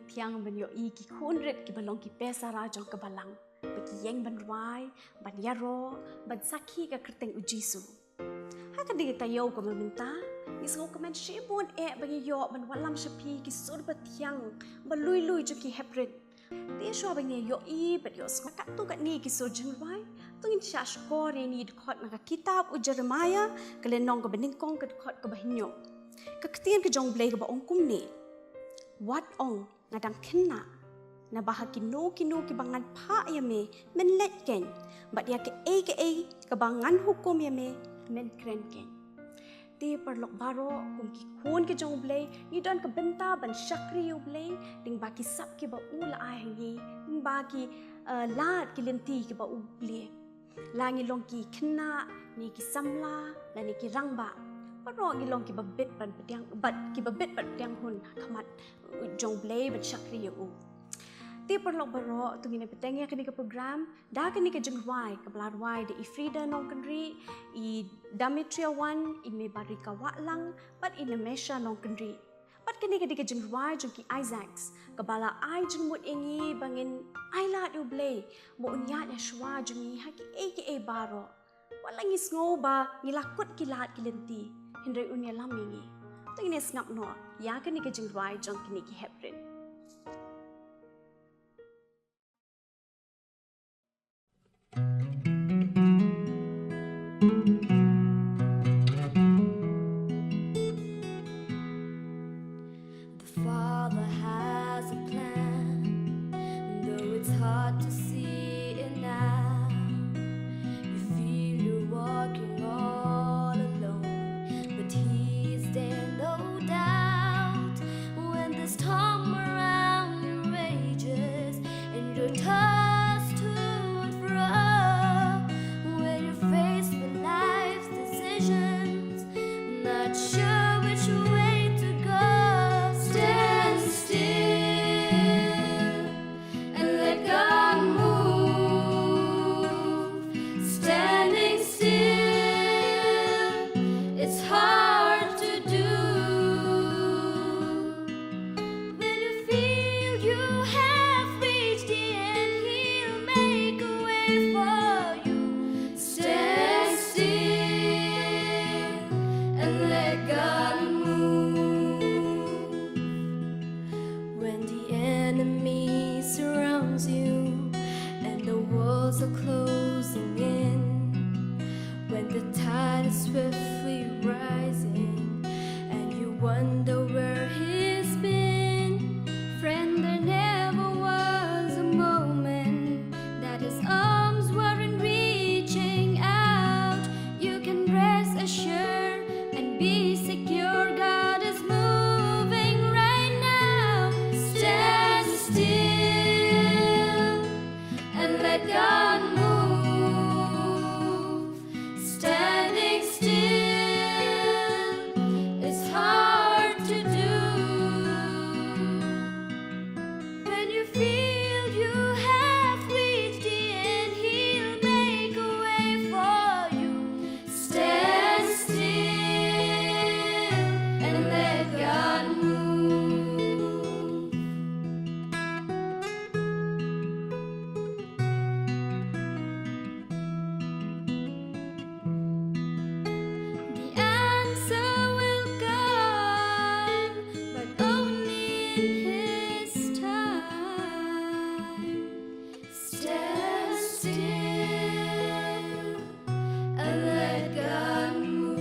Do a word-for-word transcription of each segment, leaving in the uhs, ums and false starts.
Thiang ban ïohi ki khun rit kiba long ki pesara jong ka balang, ba ki ïeng ban rwai, ban ïaroh, ban sakhi ka kyrteng u Jisu. Ha kane ka taïew kaba mynta, ngi sngew kumne shibun eh ba ngi ïoh ban wallam sha phi ki sur bathiang, ba lui lui jong ki heprit. Te shuwa ba ngi ïohi bad ïohsngew katto katne ki sur jingrwai, to ngin shah shkor ïa kine ki dkhot na ka kitab u Jeremaïah, ka lynnong kaba nyngkong, ka dkhot kaba hynñiew. Ka ktien ka jong u Blei kaba ong kumne: Wat ong, nga dang khynnah, naba ha kino kino kiba ngan phah ïa me men leit keiñ, bad ïa kaei kaei kaba ngan hukum ïa me men kren keiñ. Te paralok baroh, kum ki khun ki jong u Blei, ngi don ka bynta ban shakri ïa u Blei lyngba ki sap kiba u la ai ha ngi, lyngba ki, eh, lad ki lynti kiba u plie. La ngi long ki khynnah, ne ki samla, lane ki rangbah, baroh ngi long kiba bit ban pdiang, bad kiba bit ban pdiang hun ha khmat jong u Blei ban shakri ïa u. Te paralok baroh, to ngin ïa bteng ïa kane ka program da kane ka jingrwai kaba la rwai da i Frida Nongkynrih, i Demetria Wan, i Mebarika Wahlang, bad i Namesha Nongkynrih. Bad kane ka dei ka jingrwai jong ki Isaacs, kaba la ai jingmut ïa ngi ba ngin ailad ïa u Blei, ba un ïaid ha shuwa jong ngi ha kiei kiei baroh. Wat la ngi sngew ba ngi la kut ki lad ki lynti, hynrei un ïalam ïa ngi. To ngin ïa sngap noh ïa kane ka jingrwai jong kine ki heprit. The Father has a plan, though it's hard to see it now. You feel you're walking all alone, but He's there, no doubt. When the storm around you rages and you're tossed to and fro, when you're faced with life's decisions, not sure which way to go, stand still and let God move. Standing still, it's hard to do. When you feel you have reached the end, He'll make a way for you. Stand still and let God move. When the enemy surrounds you and the walls are closing in, when the tide is swiftly rising and you wonder where He's been, friend, there never was a moment that His arms weren't reaching out. You can rest assured and be secure. God is moving right now. Stand still and let God move. Standing still is hard to do. When you feel you have reached the end, He'll make a way for you. Stand still and let God move. The answer will come, but only in His time. Stand still and let God move.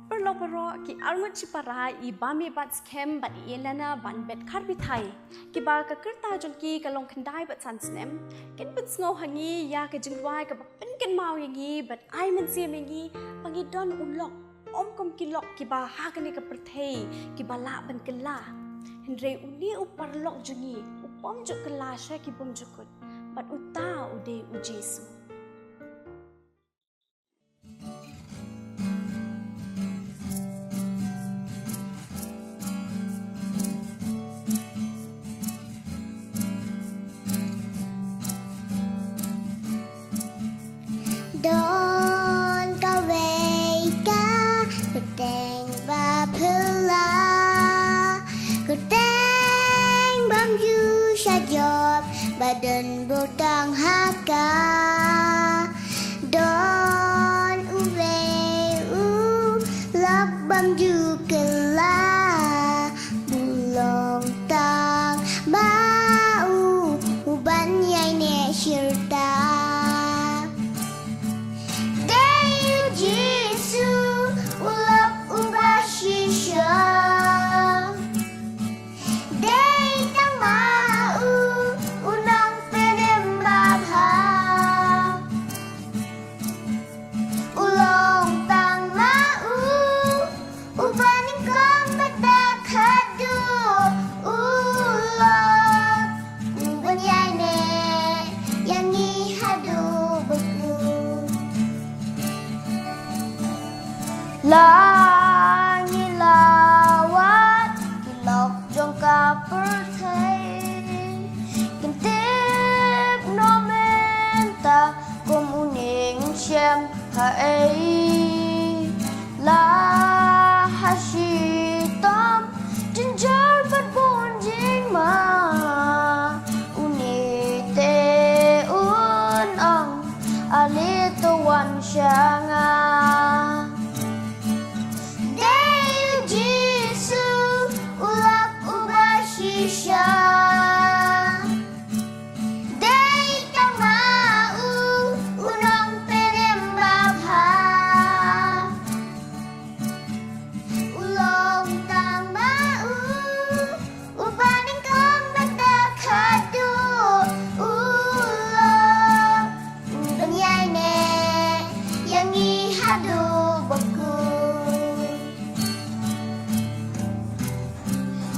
Paralok baroh, ki arngut shipara i Bame Batskhem bad i Elena Banbet Kharbithai, kiba ka rta jong ki ka long khyndai bad san snem, kin pynsngew ha ngi ïa ka jingrwai kaba pynkynmaw ïa ngi bad ai mynsiem ïa ngi ba ngi don u lok, ym kum ki lok kiba ha kane ka pyrthei kiba lah ban kylla. Hynrei une u paralok jong ngi u bym ju kylla sha ki bymjukut, bad uta u dei u Jisu. Kam ju kylla, u long tang ma u, u ban ïaineh shirta. Dei u Jisu, u lok uba shisha. Dei tang ma u, u nongpynim babha. U long tang ma u, uba nyngkong bad ba khatduh, u long, u ban ïaineh ïa ngi haduh bakut. La ngi la wad ki lok jong ka pyrthei, kin tip noh mynta kum une ngin shem haei. La ha shitom jynjar bad bun jingma, une te un ong, ale to wan sha nga. Dei u Jisu, u lok uba shisha. Dei tang ma u, u nongpynim babha. U long tang ma u, uba nyngkong bad ba khatduh, u long, u ban ïaineh ïa ngi haduh bakut.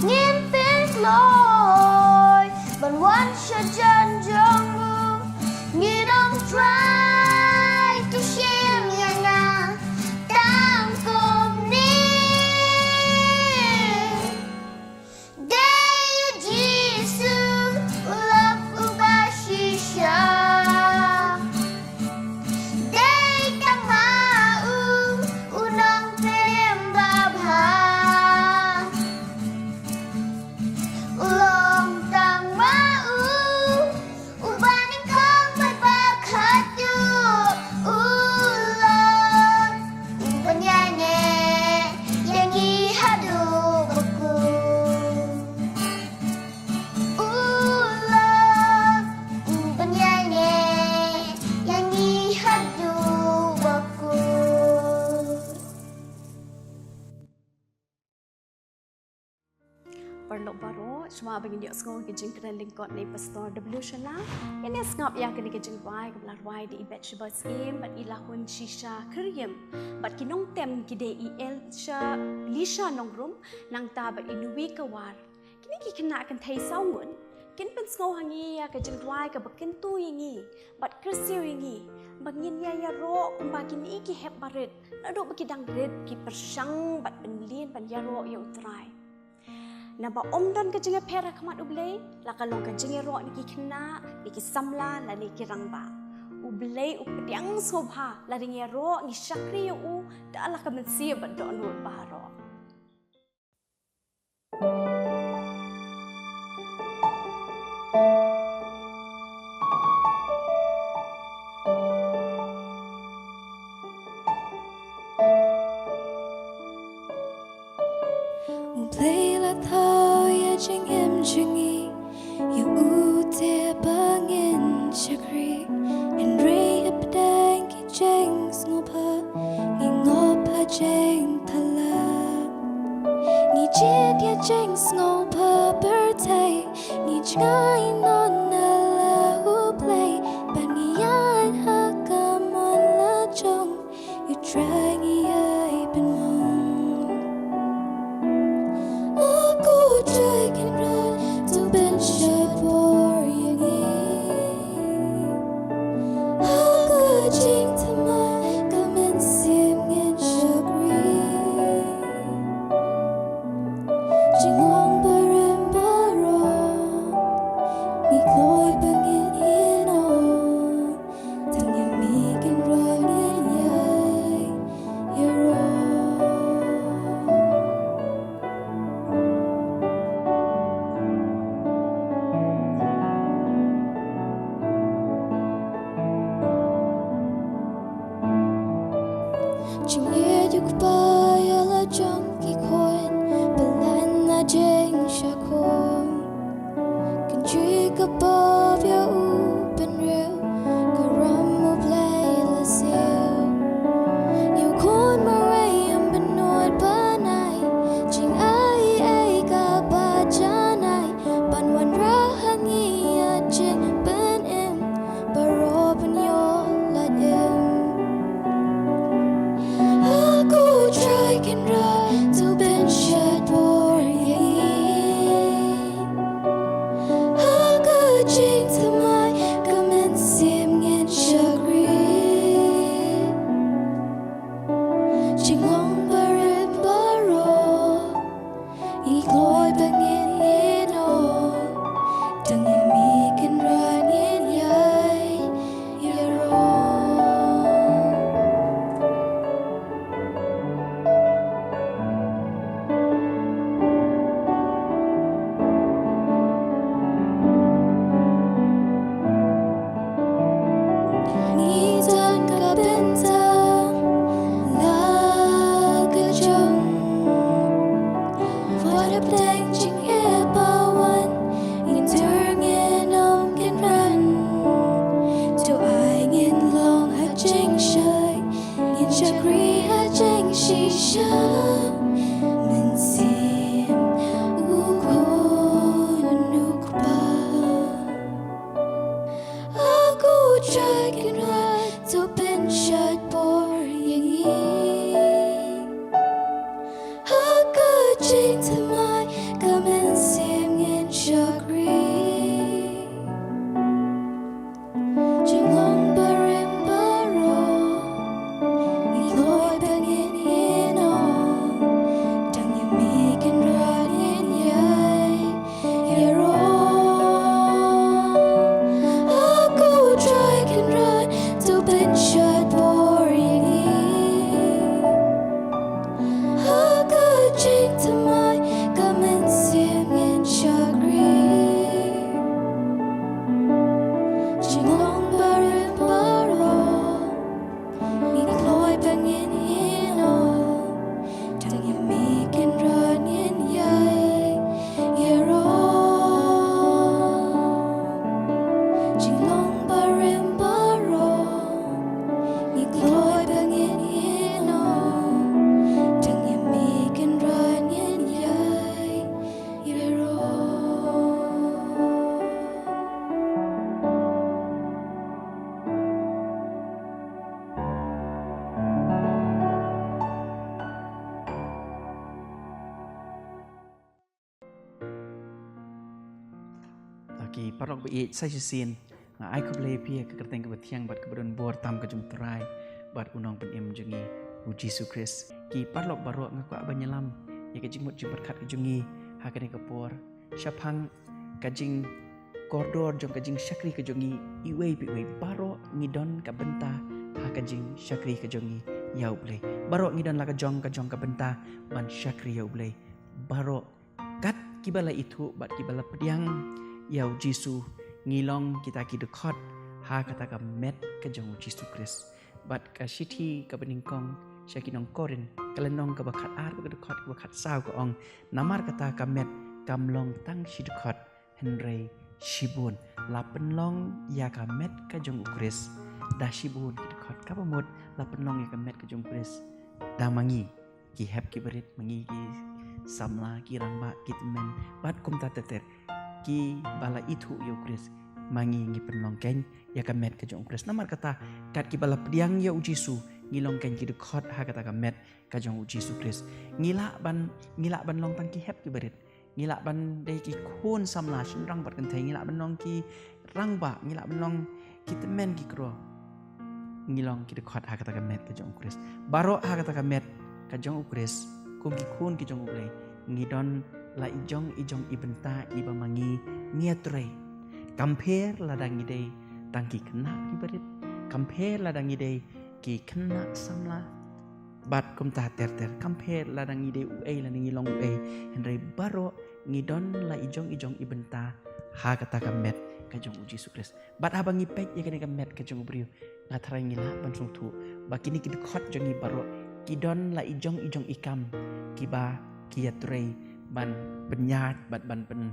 Ngin pynkloi ban wan sha jan jong u. Ngin ong, Trai, to shim ïa nga tang kumne. Dei u Jisu, u lok uba shisha. Dei tang ma u, u nongpynim babha. U long tang ma u, uba nyngkong bad ba khatduh, u long, u ban ïaineh ïa ngi haduh bakut. U long, u ban ïaineh ïa ngi haduh bakut. Paralok baroh, shuwa ba ngin ïohsngew ïa ka jingkren lyngkot na i Pastor W Shylla, ngin ïa sngap ïa kane ka jingrwai kaba la rwai da i Bathsheba Syiem bad i Lahun Shisha Kyriem. Bad ki nongtem ki dei i Elisha, Elisha Nongrum, nangta bad i Nuwi Kawar. Kine ki khynnah kynthei saw ngut kin pynsngew ha ngi ïa ka jingrwai kaba kyntu ïa ngi bad kyrsiew ïa ngi ba ngin ïa ïaroh kumba kine ki hep barit, naduh ba ki dang rit ki pyrshang bad pynlien ban ïaroh ïa U Trai. Naba ym don ka jingïapher ha khmat U Blei, la ka long ka jingïaroh na ki khynnah, na ki samla lane ki rangbah. U Blei u pdiang sngewbha lada ngi ïaroh, ngi shakri ïa u da la ka mynsiem bad dohnud baroh. U Blei la thaw ïa jingim jong ngi, ïa u te ba ngin shakri. Hynrei hapdeng ki jingsngewbha, ngi ngop ha jingthala. Ngi jied ïa jingsngewbha pyrthei, ngi jngai noh na la U Blei, ba ngi ïaid ha ka mon la jong U Trai ngi ïai pynmong. O ko Trai Kynrad, to pynsheptieng ïa ngi. Ha ka jingthymmai ka mynsiem ngin shakri. Jinglong barim baroh, ngi Ïeit u Kpa ïa la jong ki khun, pyllait na jingshakri. Kynjri ka pop ïa u bynriew, ka ram U Blei la siew. Ïa u Khun marwei ym pynnud ban ai jingai ei kaba janai, ban wanrah ha ngi ïa jingpynim baroh ban ïoh lait im. Ha ko Trai Kynrad, to pynshait bor ïa ngi. Ha ka jingthymmai ka mynsiem ngin shakri. Jinglong barit baroh, ngi kloi ba ngin ïehnoh, tang ïa me Kynrad ngin ïai ïaroh. Ngi don ka bynta la ka jong, wat hapdeng jingeh ba wan, ngin dur ngin ym kynran. To ai ngin long ha jingshai, ngin shakri ha jingshisha, mynsiem u Khun u Kpa. Ha ko Trai Kynrad, to pynshait bor ïa ngi. Ha ka jingthymmai ka mynsiem ngin shakri. Jinglong barit baroh, ngi kloi ba ngin ïehnoh, tang ïa me Kynrad ngin ïai ïaroh. Ha ko Trai Kynrad, to pynshait bor ïa ngi. Ha ka jingthymmai ka mynsiem ngin shakri. Jinglong barit baroh, ngi kloi ba ngin ïehnoh, tang ïa me Kynrad ngin ïai ïaroh. Jinglong barit baroh, ngi kloi ba ngin ïehnoh, tang ïa me Kynrad ngin ïai ïaroh. Ki paralok ba ïeit, sa shisien nga ai khublei ïa phi ha ka kyrteng kaba thiang bad kaba don bor tam ka jong U Trai bad U Nongpynim jong ngi U Jisu Khrist. Ki paralok baroh, nga kwah ban ïalam ïa ka jingmut jingpyrkhat ka jong ngi ha kane ka por shaphang ka jingkordor jong ka jingshakri ka jong ngi. Iwei pa iwei baroh ngi don ka bynta ha ka jingshakri ka jong ngi ïa U Blei. Baroh ngi don la ka jong ka jong ka bynta ban shakri ïa U Blei. Baroh kat kiba la ithuh bad kiba la pdiang ïa U Jisu, ngi long kita ki dkhot ha kata ka met ka jong U Jisu Khrist. Bad ka shithi kaba nyngkong sha ki nong Korinth, ka lynnong kaba khatar bad ka dkhot kaba khatsaw ka ong, namar kata ka met kam long tang shi dkhot, hynrei shibun. La pynlong ïa ka met ka jong U Khrist da shibun ki dkhot. Kaba mut la pynlong ïa ka met ka jong U Khrist da ma ngi ki hep ki barit, ma ngi ki samla, ki rangbah, ki tymmen, bad kumta ter ter, kiba la ithuh ïa U Khrist, ma ngi ngi pynlong keiñ ïa ka met ka jong U Khrist. Namar kata, kat kiba la pdiang ïa U Jisu, ngi long keiñ ki dkhot ha kata ka met ka jong U Jisu Khrist. Ngi lah ban, ngi lah ban long tang ki hep ki barit. Ngi lah ban dei ki khun samla shynrang bad kynthei, ngi lah ban long ki rangbah, ngi lah ban long ki tymmen ki kro. Ngi long ki dkhot ha kata ka met ka jong U Khrist. Baroh ha kata ka met ka jong U Khrist, kum ki khun ki jong U Blei, ngi don la i jong i jong i bynta iba ma ngi ngi ïatrei. Kam pher lada ngi dei tang ki khynnah ki barit, kam pher lada ngi dei ki khynnah samla, bad kumta ter ter, kam pher lada ngi dei uei lada ngi long uei, hynrei baroh ngi don la i jong i jong i bynta ha kata ka met ka jong U Jisu Khrist. Bad haba ngi peit ïa kane ka met ka jong u briew, nga tharai ngi lah ban sngewthuh ba kine ki dkhot jong ngi baroh ki don la i jong i jong i kam kiba ki ïatrei ban pynïaid bad ban pyn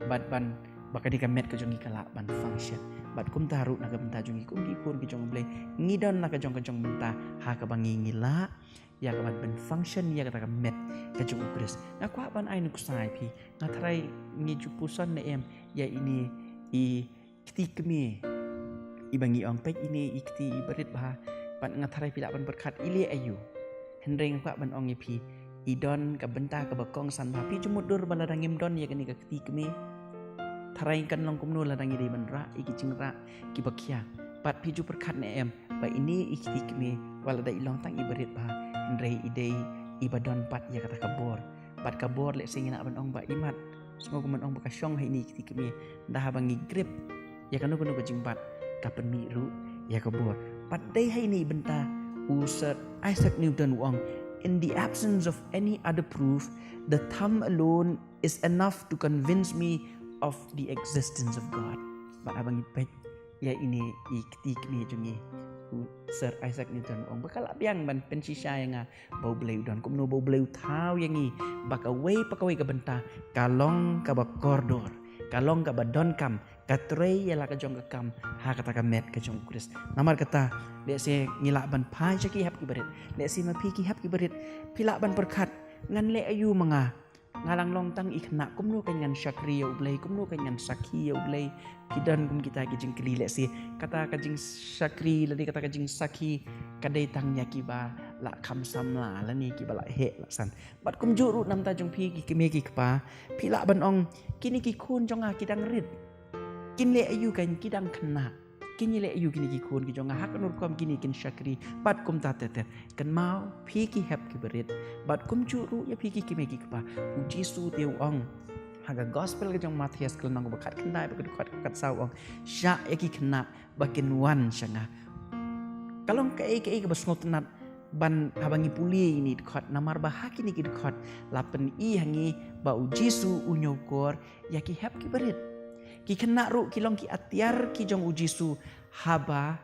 bad ban ba ka dei ka met ka jong ngi ka lah ban function. Bad kumta ruh na ka bynta jong ngi kum ki khun ki jong U Blei, ngi don na ka jong ka jong bynta ha kaba ngi ngi lah ïa ka ban pyn function ïa kata ka met ka jong U Khrist. Nga kwah ban ai nuksa ïa phi, nga tharai ngi ju puson ne em ïa ine i kti kmie iba ngi ong peit ine i kti iba rit bha. Bad nga tharai phi lah ban pyrkhat i leh aïu. Hynrei nga kwah ban ong ïa phi, i don ka bynta kaba kongsan bha. Phi ju mutdur ba lada ngim don ïa kane ka kti kmie, tharai kan long kumno lada ngi dei ban rah ïa ki jingrah kiba khia. Bad phi ju pyrkhat ne em ba ine i kti kmie wat lada i long tang iba rit bha, hynrei i dei iba don pat ïa kata ka bor. Bad ka bor lehse ngi lah ban ong ba imat, sngew kumban ong ba ka shong ha ine i kti kmie, da haba ngi grip ïa kano kano ka jingbat ka pynmih ruh ïa ka bor. Bad dei ha ine i bynta u Sir Isaac Newton u ong, "In the absence of any other proof, the thumb alone is enough to convince me of the existence of God." Bad haba ngi peit ïa ine i kti kmie jong ngi, u Sir Isaac Newton u ong ba ka la biang ban pynshisha ïa nga ba U Blei u don, kumno ba U Blei u thaw ïa ngi ba kawei pa kawei ka bynta ka long kaba kordor, ka long kaba donkam, ka trei ïa la ka jong ka kam ha kata ka met ka jong U Khrist. Namar kata, lehse ngi lah ban phai sha ki hep kiba rit. Lehse ma phi ki hep kiba rit, phi lah ban pyrkhat, ngan leh aïu ma nga? Nga dang long tang i khynnah, kumno kan ngan shakri ïa U Blei, kumno kan ngan sakhi ïa U Blei? Phi don kum kita ki jingkylli. Lehse kata ka jingshakri lane kata ka jingsakhi ka dei tang ïa kiba la kham samla lane kiba la heh la san. Bad kumjuh ruh na ka bynta jong phi ki kmie ki kpa, phi lah ban ong, kine ki khun jong nga ki dang rit. Kin leh aïu kan, ki dang khynnah. Kin ïaleh aïu kine ki khun ki jong nga, ha kano rukom kine kin shakri? Bad kumta ter ter. Kynmaw phi ki hep kiba rit, bad kumjuh ruh ïa phi ki kmie ki kpa. U Jisu te u ong ha ka gospel ka jong u Mathaios ka lynnong kaba khatkhyndai bad ka dkhot kaba khatsaw u ong, shah ïa ki khynnah ba kin wan sha nga. Ka long kaei kaei kaba sngewtynnat ban haba ngi pule ïa ine i dkhot, namar ba ha kine ki dkhot la pyni ha ngi ba U Jisu u ñiewkor ïa ki hep kiba rit. Ki khynnah ruh ki long ki atiar ki jong U Jisu. Haba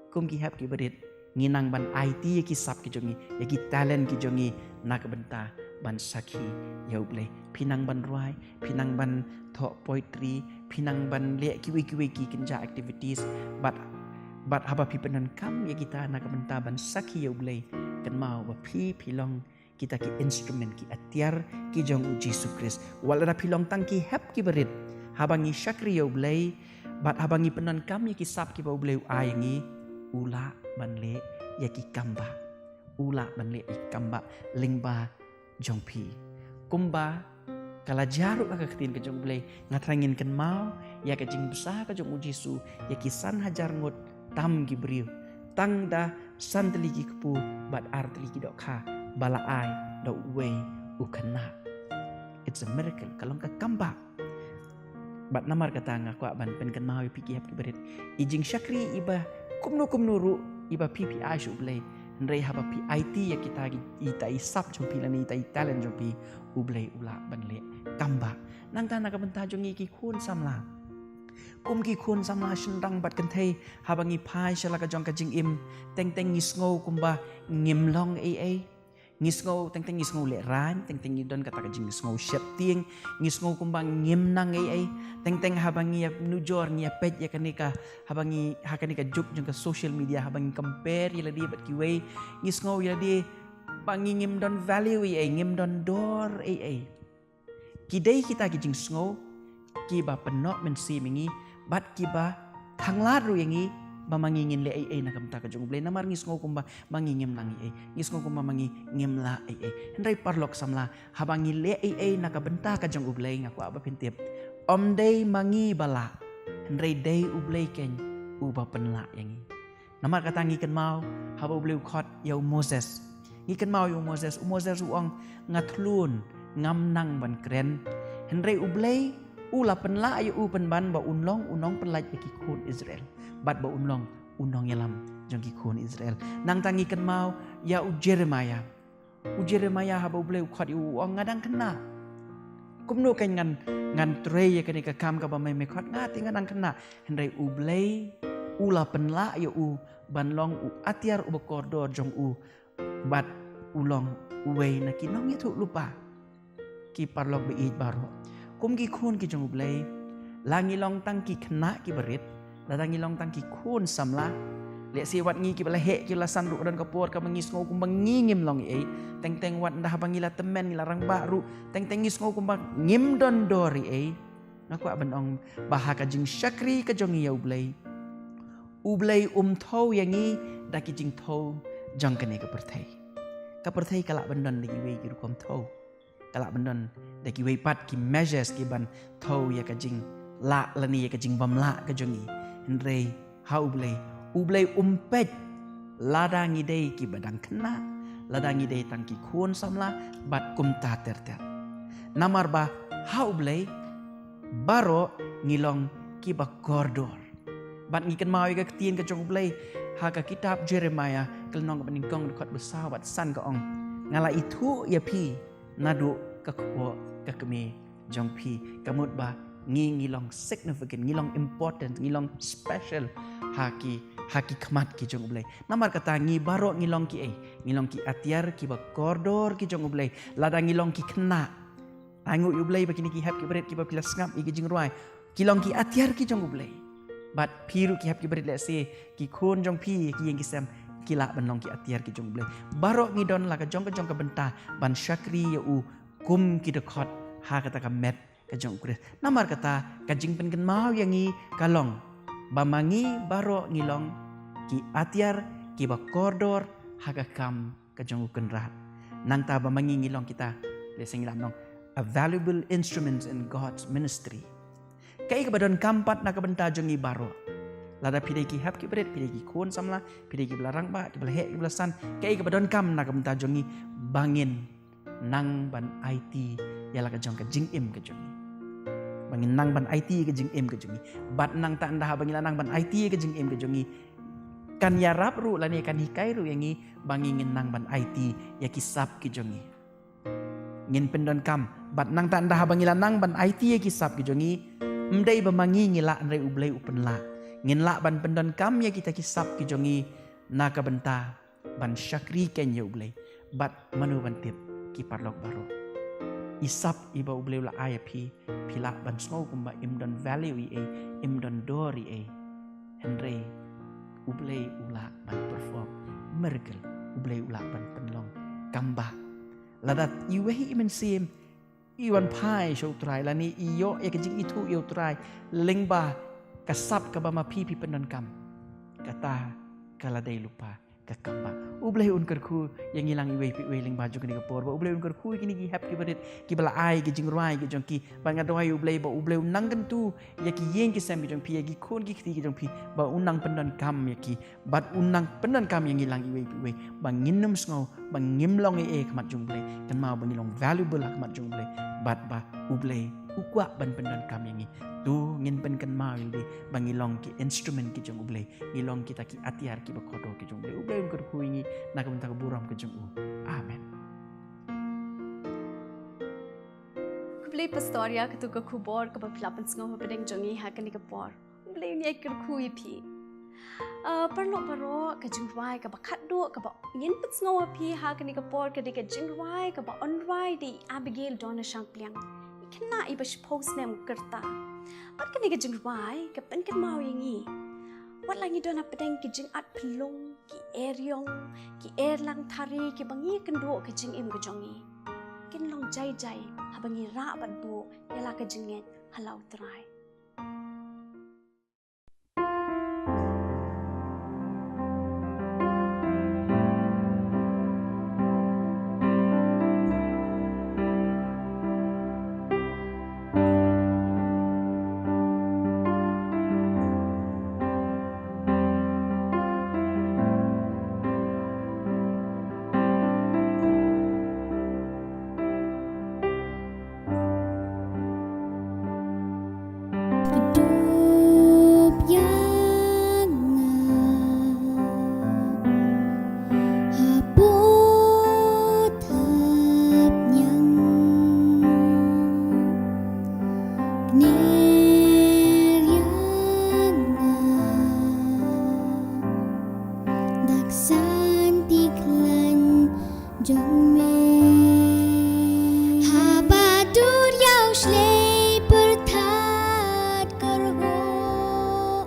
kum ki hep kiba rit, ngi nang ban aiti ïa ki sap ki jong ngi, ïa ki talent ki jong ngi na ka bynta ban sakhi ïa U Blei. Phi nang ban rwai, phi nang ban thoh poetry, phi nang ban leh kiwei kiwei ki kynja activities, bad bad haba phi pyndonkam ïa kita na ka bynta ban sakhi ïa U Blei, kynmaw ba phi phi long kita ki instrument, ki atiar ki jong U Jisu Khrist. Wat lada phi long tang ki hep kiba rit, haba ngi shakri ïa U Blei bad haba ngi pyndonkam ïa ki sap kiba U Blei u ai ïa ngi, u lah ban leh ïa ki kam bah, u lah ban leh ïa ki kam bah lyngba jong phi. Kumba ka la jia ruh ha ka ktien ka jong U Blei, nga tharai ngin kynmaw ïa ka jingbsa ka jong U Jisu ïa ki san hajar ngut tam ki briew, tang da san tylli ki kpu bad ar tylli ki dohkha ba la ai da uwei u khynnah. It's a miracle, ka long ka kam bah. Bad namar kata nga kwah ban pynkynmaw ïa phi ki hep kiba rit, i jingshakri iba kumno kumno ruh iba phi phi ai sha U Blei, hynrei haba phi aiti ïa kita ki, ita i sap jong phi lane ita i talent jong phi, U Blei u lah ban leh kam bah. Nangta na ka bynta jong ngi ki khun samla, kum ki khun samla shynrang bad kynthei, haba ngi phai sha la ka jong ka jingim, teng teng ngi sngew kumba ngim long ei ei. Ngi sngew, teng teng ngi sngew lehraiñ, teng teng ngi don kata ka jingsngew sheptieng, ngi sngew kumba ngim nang ei ei. Teng teng haba ngi ïa nujor, ngi ïa peit ïa kane ka, haba ngi ha kane ka juk jong ka social media, haba ngi compare ïa lade bad kiwei, ngi sngew ïa lade ba ngi ngim don value ei ei, ngim don dor ei ei. Ki dei kita ki jingsngew kiba pynnoh mynsiem ïa ngi bad kiba khanglad ruh ïa ngi ba ma ngi ngin leh ei ei na ka bynta ka jong U Blei, namar ngi sngew kumba ma ngi ngim nang ei ei, ngi sngew kumba ma ngi ngim lah ei ei. Hynrei paralok samla, haba ngi leh ei ei na ka bynta ka jong U Blei, nga kwah ba phin tip, ym dei ma ngi ba lah, hynrei dei U Blei keiñ uba pynlah ïa ngi. Namar kata ngi kynmaw haba U Blei u khot ïa u Moses, ngi kynmaw ïa u Moses, u Moses u ong, nga thlun, ngam nang ban kren. Hynrei U Blei u la pynlah ïa u pynban ba un long u nongpynlait ïa ki khun Israel, bad ba un long u nongïalam jong ki khun Israel. Nangta ngi kynmaw ïa u Jeremiah. U Jeremiah haba U Blei u khot ïa u, u ong, nga dang khynnah. Kumno kan ngan, ngan trei ïa kane ka kam kaba me me khot nga, te nga dang khynnah. Hynrei U Blei u la pynlah ïa u ban long u atiar uba kordor jong u, bad u long uwei na ki nongïathuhlypa. Ki paralok ba ïeit baroh, kum ki khun ki jong U Blei, la ngi long tang ki khynnah ki barit, lada ngi long tang ki khun samla, lehse wat ngi kiba la heh kiba la san ruh ka don ka por kaba ngi sngew kumba ngi ngim long ei, teng teng wat ynda haba ngi la tymmen ngi la rangbah ruh, teng teng ngi sngew kumba ngim don dor ei. Nga kwah ban ong ba ha ka jingshakri ka jong ngi ïa U Blei, U Blei um thew ïa ngi da ki jingthew jong kane ka pyrthei. Ka pyrthei ka lah ban don da kiwei ki rukom thew, ka lah ban don da kiwei pat ki measures ki ban thew ïa ka jinglah lane ïa ka jingbymlah ka jong ngi. Hynrei ha U Blei, U Blei um peit lada ngi dei kiba dang khynnah, lada ngi dei tang ki khun samla bad kumta ter ter. Namar ba ha U Blei baroh ngi long kiba kordor. Bad ngi kynmaw ïa ka ktien ka jong U Blei ha ka kitab Jeremiah ka lynnong kaba nyngkong dkhot ba saw bad san ka ong, nga la ithuh ïa phi naduh ka kpoh ka kmie jong phi. Ka mut ba ngi ngi long significant, ngi long important, ngi long special ha ki, ha ki khmat ki jong U Blei. Namar kata ngi baroh ngi long ki ei, ngi long ki atiar kiba kordor ki jong U Blei. Lada ngi long ki khynnah, ai nguh ïa U Blei ba kine ki hep ki barit kiba phi la sngap ïa ki jingrwai, ki long ki atiar ki jong U Blei. Bad phi ruh ki hep ki barit lehse ki khun jong phi ki ïing ki sem ki lah ban long ki atiar ki jong U Blei. Baroh ngi don la ka jong ka jong ka bynta ban shakri ïa u kum ki dkhot ha kata ka met ka jong U Khrist. Namar kata ka jingpynkynmaw ïa ngi ka long ba ma ngi baroh ngi long ki atiar kiba kordor ha ka kam ka jong U Kynrad. Nangta ba ma ngi ngi long kita, lehse ngi lah ban ong, a valuable instrument in God's ministry. Kaei kaba donkam pat na ka bynta jong ngi baroh, lada phi dei ki hep ki barit, phi dei ki khun samla, phi dei kiba la rangbah, kiba la heh, kiba la san, kaei kaba donkam na ka bynta jong ngi ba ngin nang ban aiti ïa la ka jong ka jingim ka jong ngi. Ba ngin nang ban aiti ïa ka jingim ka jong ngi. Bad nangta ynda haba ngi la nang ban aiti ïa ka jingim ka jong ngi, kan ïarap ruh lane kan hikai ruh ïa ngi ba ngi ngin nang ban aiti ïa ki sap ki jong ngi. Ngin pyndonkam, bad nangta ynda haba ngi la nang ban aiti ïa ki sap ki jong ngi, ym dei ba ma ngi ngi lah, hynrei U Blei u pynlah. Ngin lah ban pyndonkam ïa kita ki sap ki jong ngi na ka bynta ban shakri kein ïa U Blei. Bad mano ban tip, ki paralok baroh, i sap iba U Blei u la ai ïa phi, phi lah ban sngew kumba im don value ei ei, im don dor ei ei. Hynrei U Blei u lah ban perform miracle, U Blei u lah ban pynlong kambah. Lada iwei i mynsiem i wan phai sha U Trai lane i ïoh ïa ka jingithuh ïa U Trai lyngba ka sap kaba ma phi phi pyndonkam, kata ka la dei lypa ka kambah. U Blei un kyrkhu ïa ngi lang iwei pa iwei lyngba jong kane ka por, ba U Blei un kyrkhu ïa kine ki hep ki barit kiba la ai ki jingrwai ki jong ki. Bad nga duwai U Blei ba U Blei un nang kyntu ïa ki ïing ki sem ki jong phi, ïa ki khun ki kti ki jong phi, ba un nang pyndonkam ïa ki. Bad un nang pyndonkam ïa ngi lang iwei pa iwei, ba ngin ym sngew ba ngim long ei ei ha khmat jong U Blei, kynmaw ba ngi long valuable ha khmat jong U Blei. Bad ba U Blei u kwah ban pyndonkam ïa ngi. To ngin pynkynmaw ïa lade ba ngi long ki instrument ki jong U Blei, ngi long kita ki atiar kiba kordor ki jong U Blei. U Blei un kyrkhu ïa ngi na ka bynta ka burom ka jong u. Amen. Khublei Pastor ïa katu ka khubor kaba phi la pynsngew hapdeng jong ngi ha kane ka por. U Blei un ïai kyrkhu ïa phi. Ah, paralok baroh, ka jingrwai kaba khatduh kaba ngin pynsngew ïa phi ha kane ka por ka dei ka jingrwai kaba wanrwai da i Abigail Donna Shangpliang, i khynnah iba shiphew snem ka rta. Bad kane ka jingrwai ka pynkynmaw ïa ngi, wat la ngi don hapdeng ki jingat phyllung, ki eriong, ki erlang thari kiba ngi ïakynduh ha ka jingim ka jong ngi, kin long jai jai haba ngi rah bad buh ïa la ka jingngeit ha la U Trai. Haba dur ïa u shlei pyrthat kyrhuh,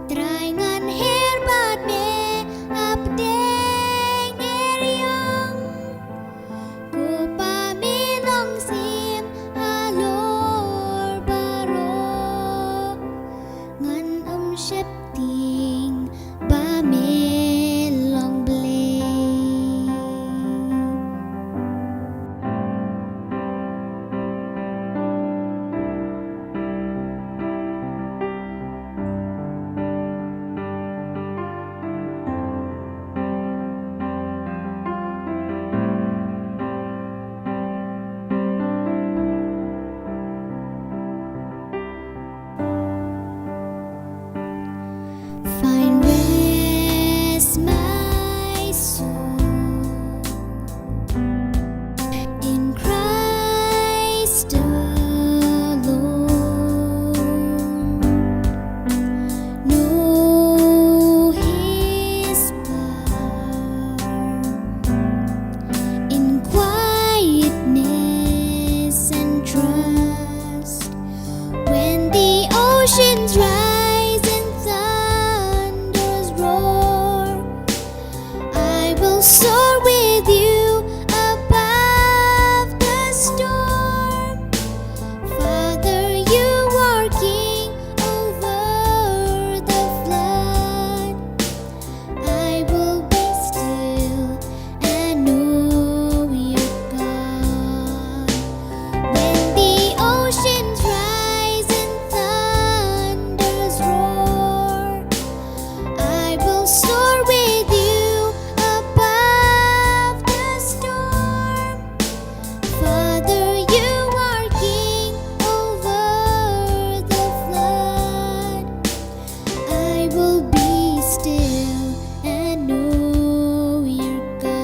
Trai ngan her bad me hapdeng eriong. Ko Pa me long syiem halor baroh. Ngan ym sheptieng ba me long Blei. Find rest, my soul, in Christ alone. Know His power in quietness and trust. When the oceans rise and thunders roar, I will soar with you above the storm. Father, you are king over the flood. I will be still and know you're God. When the oceans rise and thunders roar, I will soar with you above the storm. Father, you are king over the flood. I will be still and know you're God.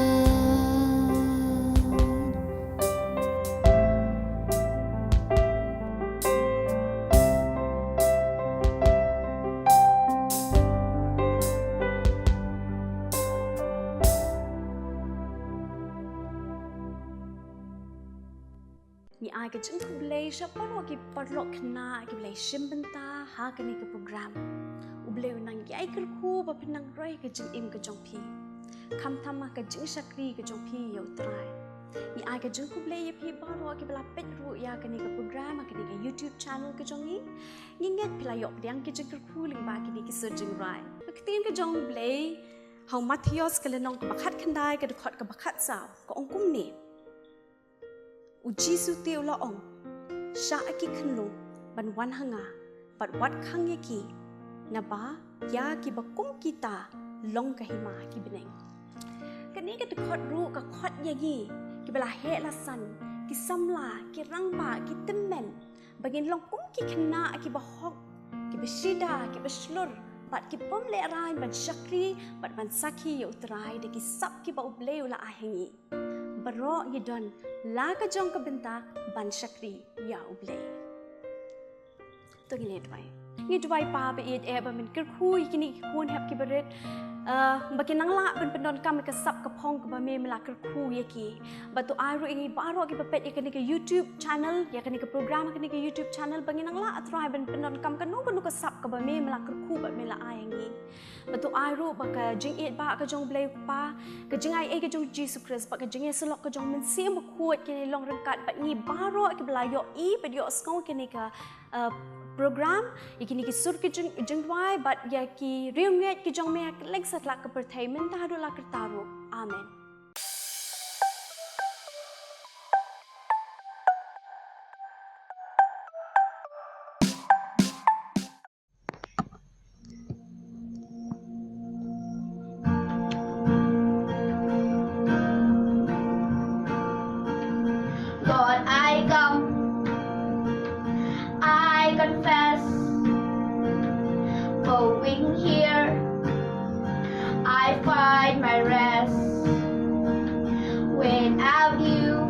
Ngi ai ka jingkhublei sha baroh ki paralok khynnah kiba la shim bynta ha kane ka program. U Blei un nang ïai kyrkhu ba phin nang roi ka jingim ka jong phi, khamtam ha ka jingshakri ka jong phi ïa U Trai. Ngi ai ka jingkhublei ïa phi baroh kiba la peit ruh ïa kane ka program ha kane ka YouTube channel ka jong ngi. Ngi ngeit phi la ïoh pdiang ki jingkyrkhu lyngba kine ki sur jingrwai. Ka ktien ka jong U Blei ha u Mathaios ka lynnong kaba khatkhyndai ka dkhot kaba khatsaw ka ong kumne. U Jisu te u la ong, shah ïa ki khunlung ban wan ha nga, bad wat khang ïa ki, naba ïa kiba kum kita long ka hima ki bneng. Kane ka dkhot ruh ka khot ïa ngi kiba la heh la san, ki samla, ki rangbah, ki tymmen, ba ngin long kum ki khynnah kiba hok, kiba shida, kiba shlur, bad ki bym lehraiñ ban shakri bad ban sakhi ïa U Trai da ki sap kiba U Blei u la ai ha ngi. Baroh ngi don la ka jong ka bynta ban shakri ïa U Blei. To ngin ïa duwai. Ngi duwai Pa ba ïeit eh ba men kyrkhu ïa kine ki khun hep kiba rit, eh, ba kin nang lah ban pyndonkam ïa ka sap ka phong kaba me me la kyrkhu ïa ki. Bad to ai ruh ïa ngi baroh kiba peit ïa kane ka YouTube channel, ïa kane ka program ha kane ka YouTube channel, ba ngin nang lah, ah Trai, ban pyndonkam kano kano ka sap kaba me me la kyrkhu bad me la ai ha ngi. Bad to ai ruh ba ka jingïeit ba ka jong U Blei U Kpa, ka jingaiei ka jong U Jisu Khrist, bad ka jingïasyllok ka jong U Mynsiem Bakhuid kin long ryngkat bad ngi baroh kiba la ïohi bad ïohsngew kane ka, eh, program, ïa kine ki sur ki jing, jingduwai, bad ïa ki riewngeit ki jong me ha kylleng satlak ka pyrthei mynta haduh la karta ruh. Amen. Lord, I come, I confess, bowing here, I find my rest. Without you,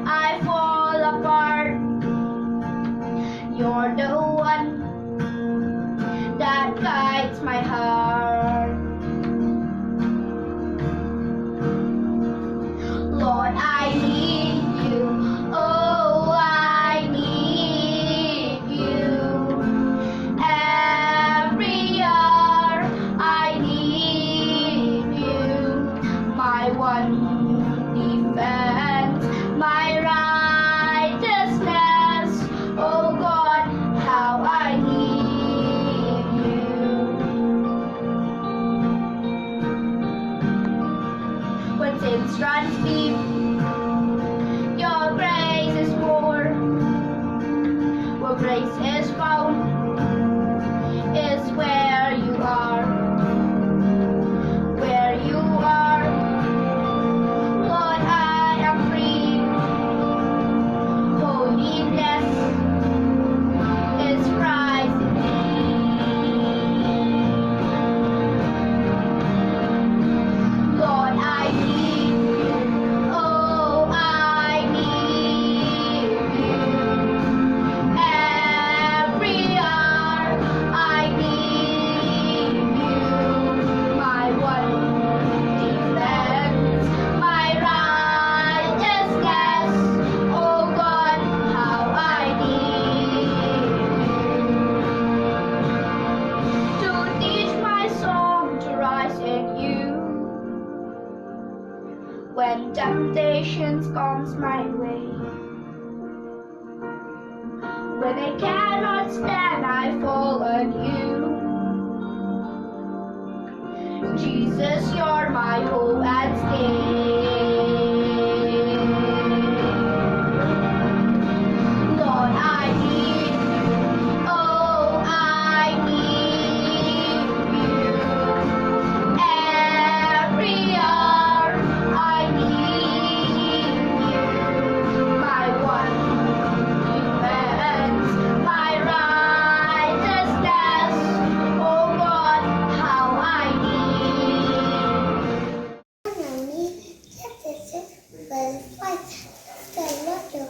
I fall apart. You're the one that guides my heart. Sins runs deep. Your grace is more. Where grace is found is where you are. Where you are, Lord, I am free. Holiness is Christ in me. Lord, I need you. Oh, I need you. Every hour I need you. My one defense, my righteousness. Oh God, how I need you to teach my song to rise in you. When temptations comes my way, when I cannot stand, I fall on you. Jesus, you're my hope and stay. Lord, I need you. Oh, I need you. Every hour I need you. My one defense, my righteousness. Oh God, how I need you. Deuteronomy chapter six, verse five. The Lord your